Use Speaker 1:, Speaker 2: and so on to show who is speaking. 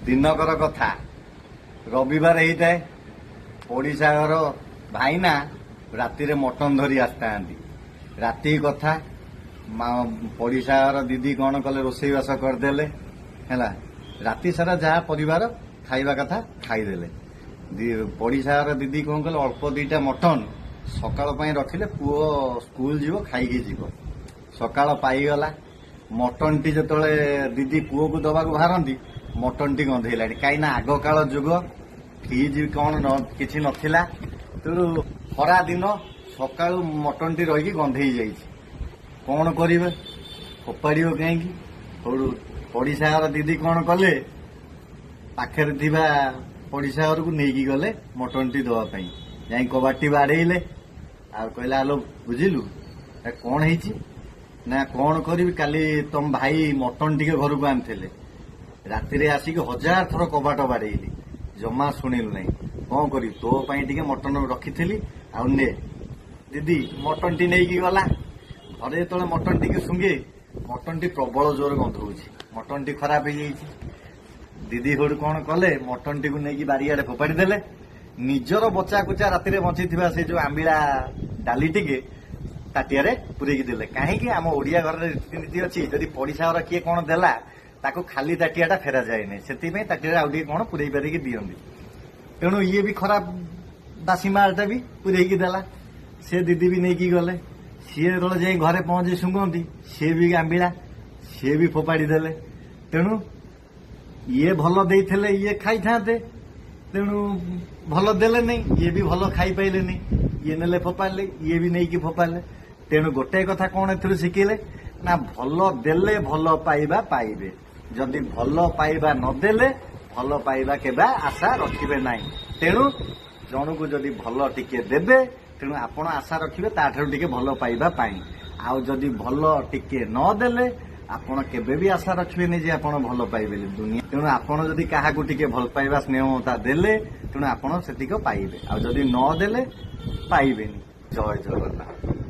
Speaker 1: ଦିନକର କଥା, ରବିବାର ହେଇଥାଏ। ପଡ଼ିଶା ଘର ଭାଇନା ରାତିରେ ମଟନ ଧରି ଆସିଥାନ୍ତି। ରାତି କଥା, ମା ପଡ଼ିଶା ଘର ଦିଦି କଣ କଲେ, ରୋଷେଇବାସ କରିଦେଲେ। ହେଲା, ରାତି ସାରା ଯାହା ପରିବାର ଖାଇବା କଥା ଖାଇଦେଲେ। ପଡ଼ିଶା ଘର ଦିଦି କଣ କଲେ, ଅଳ୍ପ ଦିଟା ମଟନ ସକାଳ ପାଇଁ ରଖିଲେ, ପୁଅ ସ୍କୁଲ ଯିବ, ଖାଇକି ଯିବ। ସକାଳ ପାଇଗଲା, ମଟନଟି ଯେତେବେଳେ ଦିଦି ପୁଅକୁ ଦବାକୁ ବାହାରନ୍ତି, ମଟନଟି ଗନ୍ଧେଇଲାଣି। କାହିଁକି ନା ଆଗକାଳ ଯୁଗ, ଫ୍ରିଜ କଣ କିଛି ନଥିଲା। ତେଣୁ ଖରା ଦିନ, ସକାଳୁ ମଟନଟି ରହିକି ଗନ୍ଧେଇ ଯାଇଛି। କଣ କରିବେ? ଫୋପାଡ଼ିବ କାହିଁକି? ସଉଠୁ ପଡ଼ିଶା ଘର ଦିଦି କଣ କଲେ, ପାଖରେ ଥିବା ପଡ଼ିଶା ଘରକୁ ନେଇକି ଗଲେ ମଟନଟି ଦେବା ପାଇଁ। ଯାଇ କବାଟଟି ବାଡେଇଲେ ଆଉ କହିଲା, "ଆଲୋ ବୁଝିଲୁ, ଏ କଣ ହେଇଛି ନା?" "କଣ କରିବି, କାଲି ତମ ଭାଇ ମଟନ ଟିକେ ଘରକୁ ଆଣିଥିଲେ। ରାତିରେ ଆସିକି ହଜାର ଥର କବାଟ ବାଡେଇଲି, ଜମା ଶୁଣିଲୁ ନାହିଁ। କଣ କରିବି? ତୋ ପାଇଁ ଟିକେ ମଟନ ରଖିଥିଲି, ଆଉ ନେ।" ଦିଦି ମଟନଟି ନେଇକି ଗଲା। ଘରେ ଯେତେବେଳେ ମଟନ ଟିକେ ଶୁଙ୍ଘେ, ମଟନଟି ପ୍ରବଳ ଜୋର ଗନ୍ଧଉଛି, ମଟନଟି ଖରାପ ହେଇଯାଇଛି। ଦିଦି ଘରୁ କଣ କଲେ, ମଟନଟିକୁ ନେଇକି ବାରିଆଡେ ଫୋପାଡ଼ି ଦେଲେ। ନିଜର ବଚା କୁଚା ରାତିରେ ବଞ୍ଚିଥିବା ସେ ଯୋଉ ଆମ୍ବିଳା ଡାଲି ଟିକେ ତାଟିଆରେ ପୁରେଇକି ଦେଲେ। କାହିଁକି ଆମ ଓଡିଆ ଘରରେ ରୀତିନୀତି ଅଛି, ଯଦି ପଡିଶା ଘର କିଏ କଣ ଦେଲା, ତାକୁ ଖାଲି ତାଟିଆଟା ଫେରା ଯାଏନି। ସେଥିପାଇଁ ତାଟିଆରେ ଆଉ ଟିକେ କଣ ପୁରେଇ ପାରିକି ଦିଅନ୍ତି। ତେଣୁ ଇଏ ବି ଖରାପ ବାସି ମାଲଟା ବି ପୁରେଇକି ଦେଲା। ସେ ଦିଦି ବି ନେଇକି ଗଲେ। ସିଏ ଯେତେବେଳେ ଯାଇ ଘରେ ପହଞ୍ଚି ଶୁଙ୍ଘନ୍ତି, ସିଏ ବି ଆମ୍ବିଳା, ସିଏ ବି ଫୋପାଡ଼ି ଦେଲେ। ତେଣୁ ଇଏ ଭଲ ଦେଇଥିଲେ ଇଏ ଖାଇଥାନ୍ତେ, ତେଣୁ ଭଲ ଦେଲେ ନାହିଁ, ଇଏ ବି ଭଲ ଖାଇପାଇଲେନି। ଇଏ ନେଲେ ଫୋପାଡ଼ିଲେ, ଇଏ ବି ନେଇକି ଫୋପାଡ଼ିଲେ। ତେଣୁ ଗୋଟାଏ କଥା କଣ ଏଥିରୁ ଶିଖିଲେ ନା, ଭଲ ଦେଲେ ଭଲ ପାଇବା ପାଇବେ, ଯଦି ଭଲ ପାଇବା ନଦେଲେ ଭଲ ପାଇବା କେବେ ଆଶା ରଖିବେ ନାହିଁ। ତେଣୁ ଜଣକୁ ଯଦି ଭଲ ଟିକେ ଦେବେ, ତେଣୁ ଆପଣ ଆଶା ରଖିବେ ତାଠାରୁ ଟିକେ ଭଲ ପାଇବା ପାଇଁ। ଆଉ ଯଦି ଭଲ ଟିକେ ନ ଦେଲେ, ଆପଣ କେବେ ବି ଆଶା ରଖିବେନି ଯେ ଆପଣ ଭଲ ପାଇବେ ଦୁନିଆ। ତେଣୁ ଆପଣ ଯଦି କାହାକୁ ଟିକେ ଭଲ ପାଇବା, ସ୍ନେହ ମମତା ଦେଲେ, ତେଣୁ ଆପଣ ସେତିକ ପାଇବେ, ଆଉ ଯଦି ନ ଦେଲେ ପାଇବେନି। ଜୟ ଜଗନ୍ନାଥ।